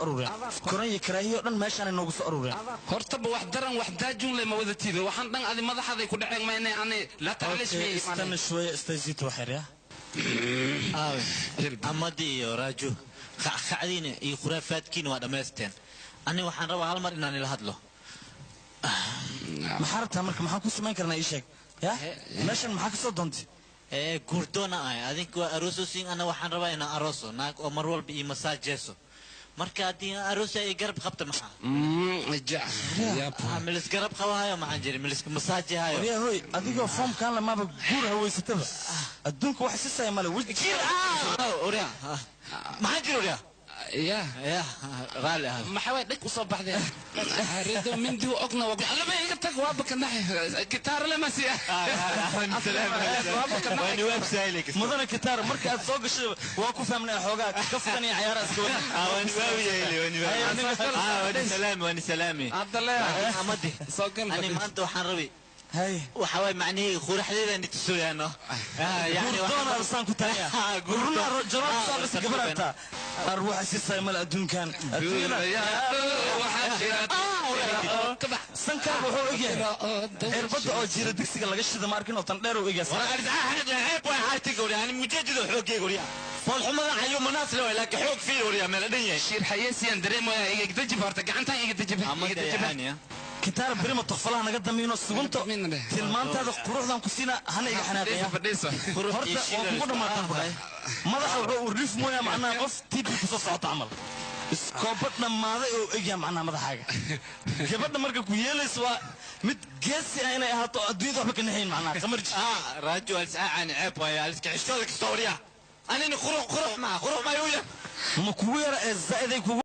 Aruureen koran iyo karaahiyo dhan meeshaanay noogu soo aruureen. Hortaba wax daran, wax daajun le ma wadatid. Waxaan dhan adi madaxaday ku dhaceen mayne ani la taclish. Okay, استنى شوية استيزيت وحير يا Aawe Amadii iyo Raaju? Kacdiina iyo khuraafaadkiina waa dhammaysteen. Ani waxaan rabaa hal mar inaan ila hadlo. Maxaa rabtaa marka? Maxaan ku samayn karnaa? Ii sheeg ya, meeshan maxaa ka soo doontay? Ee guurdoona ahay. Adinka waa aroososiin, ana waxaan rabaa inaan arooso naag oo mar walba ii masaajeeso. Marka haddii aan aroosa ay garab qabta, maxaa? Milis garab qabahayo maxaan jiri miliska masaajehayo. Waryaa hoy, adigoo foomkaan lamaaba guur haweysataba, adduunka wax sisaya male weji. Orya, maxaan jiri orya? Ya. Ya, raalli ah. Maxaa waay dhig usoo baxdeen redo mindi ogna lama iga tag, waaba ka naxay gitaar lama siya. Mudane Kitaar, marka aad soo gashay waa ku fahmnay xoogaa kaftan iyo cayaaraha iska wada. Amadi, ani maanta waxaan rabi hay waxa waay macnihii quraxdeeda ni tusuyaano. Guurdoona arsaan ku tahay, gurna jaraab soo dhis gabarta arwaxa sisay mal adduunkan. Sankaaga wuxuu egyahay cirbada oo jira digsiga laga shida, ma arkin oo tan dheer uu egyahay. Foolxumada xayu manaasle way, laakiin xoog fiir waryaa meel dhan yahay. Shiir xayeesiyan dareemaya. Iga dajib horta, gacantan iga dajib, iga dajib. Kitaar berima tokfalaha naga damiino sugunto tilmaantaada quruxdan ku siina hana iga xanaaqaya. Fadhiiso. Horta waa kugu dhamaataan ku dhahay. Madaxa wuxuu u rif mooyaa macnaha qof TB kusoo socota camal, iskooba dhammaaday oo egyaa macnaha madaxaaga. Gabadha marka ku yeelaysa waa mid geesi ah inay ahaato oo adduunyada waxba ka naxayn macnaha qamarji. Raaju aliscaacani ceeb waaya, aliska xishooda kasta waryaa. Anini qurux qurux maa qurux maa yuya. Ma kugu yara ee zaa'iday kugu.